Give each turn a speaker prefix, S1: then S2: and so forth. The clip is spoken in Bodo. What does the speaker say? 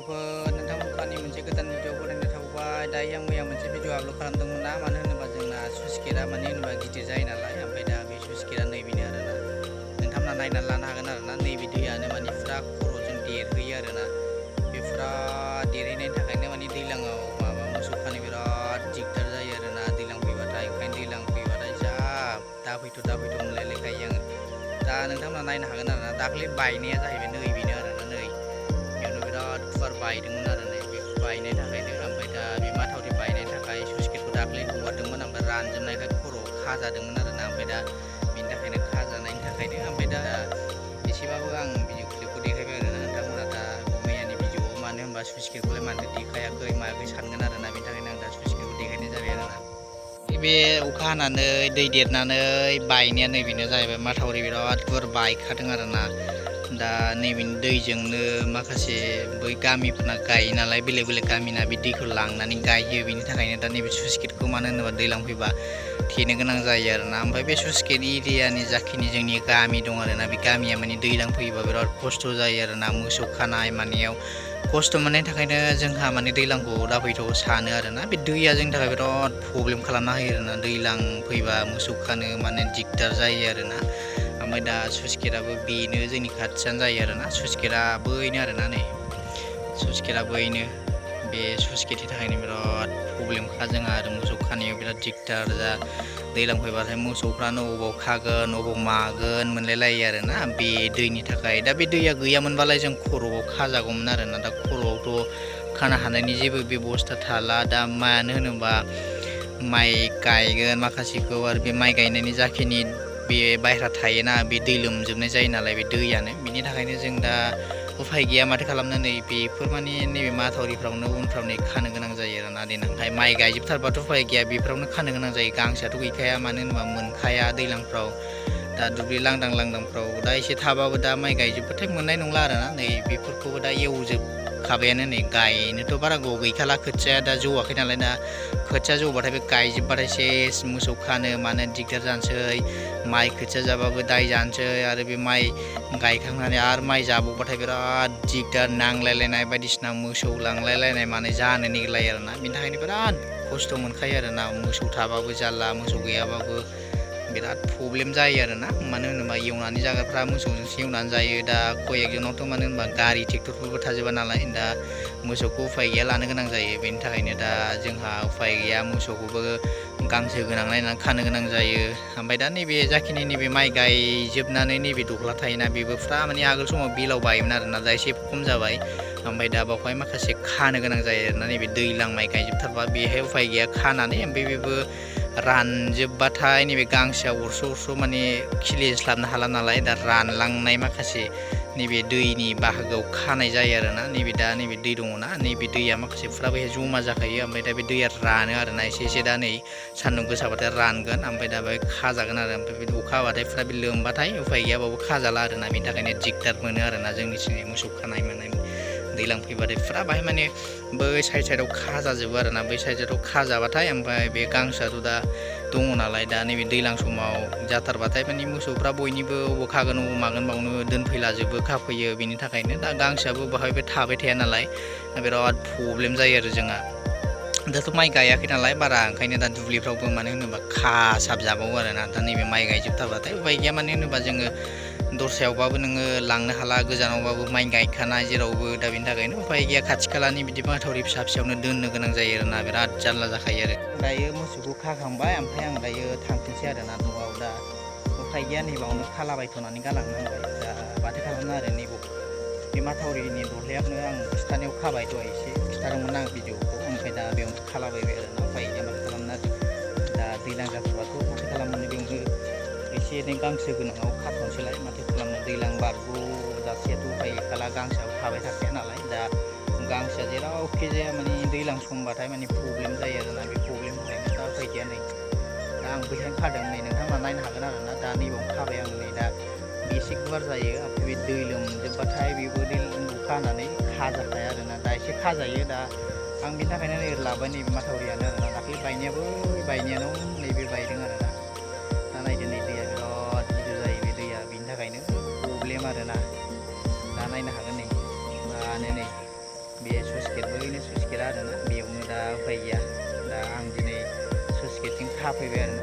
S1: लोगोफोर नोंथांमोननि मोनसे गोदान भिडिअ फरायनो थाबाय। दायो आं मैया मोनसे भिडिअ आपल'ड खालामदोंमोन ना, मानो होनोबा जोंना सुइस गेटआ माने होनोबा गिदिर जायो नालाय। ओमफ्राय दा बे सुइस गेटआ नैबेनो आरोना, नोंथांमोना नायनानै लानो हागोन आरोना। नैबे दैयानो माने फुरा खर'जों देरहैयो आरोना। बे फुरा देरहैनायनि थाखायनो माने दैज्लाङाव मोसौ खानो बिराद दिगदार जायो आरोना, दैज्लां फैबाथाय। ओंखायनो दैज्लां फैबाथाय जा दा फैथ' मोनलायलायखायो आङो। दा नोंथांमोना नायनो हागोन आरोना, दाख्लै बायनाया जाहैबाय नैबेनो आरोना, नै बेयावनो बिराद गुवार बायदोंमोन आरो नै बे बायनायनि थाखायनो। ओमफ्राय दा बे माथावरि बायनायनि थाखाय सुइस गेटखौ दाख्लै हगारदोंमोन, ओमफ्राय रानजोबनायखाय खर'आव खाजादोंमोन आरोना। ओमफ्राय दा बेनि थाखायनो खाजानायनि थाखायनो ओमफ्राय दा एसेबाबो आं भिडिअ क्लिपखौ देखायबाय आरोना। नोंथांमोना दा मैयानि भिडिअआव मानो होनबा सुइस गेटखौलाय मानो देखायाखै मायाखै सानगोन आरोना, बेनि थाखायनो आं दा सुइस गेटखौ देखायनाय जाबाय आरोना। बे अखा हानानै दै देरनानै बायनाया नैबेनो जाहैबाय, माथावरि बिराद गुवार बायखादों आरोना। दा नैबेनि दैजोंनो माखासे बै गामिफोरना गायो नालाय, बेलेग बेलेग गामिना बे दैखौ लांनानै गायो। बेनि थाखायनो दा नैबे सुइस गेटखौ मानो होनोबा दैज्लां फैबा थेनो गोनां जायो आरोना। ओमफ्राय बे सुइस गेट एरियानि जाखिनि जोंनि गामि दं आरोना, बे गामिया माने दैज्लां फैयोबा बिराद खस्थ' जायो आरोना, मोसौ खानाय मानायाव खस्थ' मोननायनि थाखायनो जोंहा माने दैज्लांखौ दा फैथ' सानो आरोना। बे दैया जोंनि थाखाय बिराद प्रब्लेम खालामना होयो आरोना, दैज्लां फैबा मोसौ खानो माने दिगदार जायो आरोना। ओमफ्राय दा सुइस गेटआबो बेनो जोंनि खाथियानो जायो आरोना। सुइस गेटआ बैनो आरोना, नै सुइस गेटआ बैनो। बे सुइस गेटनि थाखायनो बिराद प्रब्लेमखा जोंहा आरो मोसौ खानायाव बिराद दिगदार। दा दैज्लां फैबाथाय मोसौफ्रानो अबाव खागोन अबाव मागोन मोनलायलायो आरोना, बे दैनि थाखाय। दा बे दैया गैयामोनबालाय जों खर'आव खाजागौमोन आरोना। दा खर'आवथ' खानो हानायनि जेबो बेब'स्था थाला। दा मानो होनोबा माइ गायगोन माखासेखौ, आरो बे माइ गायनायनि जाखिनि बे बायह्रा थायोना, बे दै लोमजोबनाय जायो नालाय बे दैयानो। बिनि थाखायनो जों दा उफाय गैया माथो खालामनो, नै बेफोर माने नैबे माथावरिफ्रावनो उनफ्राव नै खानो गोनां जायो आरोना। देनांहाय माइ गायजोबथारबाथ' उफाय गैया, बेफोरावनो खानो गोनां जायो। गांसोआथ' गैखाया, मानो होनोबा मोनखाया दैज्लांफ्राव। दा दुब्लि लांदांफ्राव दा एसे थाबाबो दा माइ गायजोबबाथाय मोननाय नंला आरोना। नै बेफोरखौबो दा एवजोबखाबायानो, नै गायनोथ' बारा गोबाव गैखाला। खोथिया दा जौवाखै नालाय, दा खोथिया जौबाथाय बे गायजोबबाथाय सेस मोसौ खानो मानो दिगदार जानोसै। माइ खोथिया जाबाबो दाय जानोसै, आरो बे माइ गायखांनानै आरो माइ जाबावबाथाय बिराद दिगदार, नांलायलायनाय बायदिसिना मोसौ लांलायलायनाय माने जानो नागिरलायो आरोना। बिनि थाखायनो बिराद खस्थ' मोनखायो आरोना। मोसौ थाबाबो जारला, मोसौ गैयाबाबो बिराद प्रब्लेम जायो आरोना। मानो होनोबा एवनानै जाग्राफ्रा मोसौजोंसो एवनानै जायो। दा कय एकजनावथ' मानो होनबा गारि ट्रेक्टरफोरबो थाजोबा नालाय, दा मोसौखौ उफाय गैया लानो गोनां जायो। बेनि थाखायनो दा जोंहा उफाय गैया, मोसौखौबो गांसो गोनां नायनानै खानो गोनां जायो। ओमफ्राय दा नैबे जाखिनि नैबे माइ गायजोबनानै नैबे दख्ला थायोना, बेबो फुरा माने आगोल समाव बेलाव बायोमोन आरोना, दा एसे खम जाबाय। ओमफ्राय दा बावहाय माखासे खानो गोनां जायो आरोना। नैबे दैज्लां माइ गायजोबथारबा बेहाय उफाय गैया खानानै, ओमफ्राय बेबो रानजोबबाथाय नैबे गांसोआ अरस' माने खिलिस्लाबनो हाला नालाय, दा रानलांनाय माखासे नैबे दैनि बाहागोआव खानाय जायो आरोना। नैबे दा नैबे दै दङना, नैबे दैया माखासे फुरा बेहाय जमा जाखायो। ओमफ्राय दा बे दैया रानो आरोना, एसे एसे दा नै सान्दुं गोसाबाथाय रानगोन। ओमफ्राय दा बेहाय खाजागोन आरो। ओमफ्राय बे अखा हाबाथाय फुरा बे लोमबाथाय उफाय गैयाबाबो खाजाला आरोना। बेनि थाखायनो दिगदार मोनो आरोना जोंनिथिंनि मोसौ खानाय मानाय। दैज्लां फैबाथाय फुरा बाहाय माने बै साइडआव खाजाजोबो आरोना। बै साइडआव खाजाबाथाय ओमफ्राय बे गांसोआथ' दा दङ नालाय, दा नैबे दैज्लां समाव जाथारबाथाय माने मोसौफ्रा बयनिबो अबाव खागोन अबाव मागोन बावनो दोनफैलाजोबो, खाफैयो। बेनि थाखायनो दा गांसोआबो बाहायबो थाबाय थाया नालाय, बिराद प्रब्लेम जायो आरो जोंहा। दाथ' माइ गायाखै नालाय बारा, ओंखायनो दा दुब्लिफ्रावबो मानो होनोबा खासाबजाबावो आरोना। दा नैबे माइ गायजोबथारबाथाय उफाय गैया, मानो होनोबा जोङो दस्रायावबाबो नोङो लांनो हाला, गोजानावबाबो माइ गायखानाय जेरावबो। दा बेनि थाखायनो उफाय गैया, खाथि खालानि बिदि माथावरि फिसा फिसायावनो दोननो गोनां जायो आरोना। बिराद जारला जाखायो आरो। दायो मोसौखौ खाखांबाय, ओमफ्राय आं दायो थांफिनसै आरोना न'आव। दा उफाय गैया, नैबावनो खालाबायथ'नानै गालांनांबाय। दा माथो खालामनो आरो, नैबाव बे माथावरिनि दहलायावनो आं खिथानायाव खाबाय, दहाय एसे खिथादोंमोन आं भिडिअखौ। ओमफ्राय दा बेयावनो खालाबायबाय आरोना। उफाय गैया माथो खालामनो आरो। दा दैज्लां जाथारबाथ' माथो खालामनो, बेयावनो एसे एनै गांसो गोनाङाव खाथ'नोसैलाय, माथो खालामनो। दैज्लां बारग'जासेयाथ' उफाय गैखाला, गांसोआव थाबाय थाखाया नालाय। दा गांसोआ जेरावखि जाया माने दैज्लां समबाथाय माने प्रब्लेम जायो आरोना। बे प्रब्लेमनि थाखायनो दा उफाय गैया, नै दा आं बैहायनो खादों। नै नोंथांमोना नायनो हागोन आरोना। दा नैबावनो खाबाय आं। नै दा बेसे गुवार जायो, ओमफ्राय बे दै लोमजोबबाथाय बेबो दै अखा हानानै खाजाखाया आरोना। दा एसे खाजायो। दा आं बिनि थाखायनो नै लाबाय, नैबे माथावरियानो आरोना। दाख्लै बायनायाबो बायनायानो नैबे बायदों आरोना। दा नायदो, नै दैया बिराद गिदिर जायो बे दैया, बेनि थाखायनो प्रब्लेम आरोना। दा नायनो हागोन, नै माने नै बे स्लुइस गेटबो बेनो स्लुइस गेटआ आरोना बेयावनो दा उफाय गैया दा आं दिनै स्लुइस गेटथिं खाफैबाय आरोना।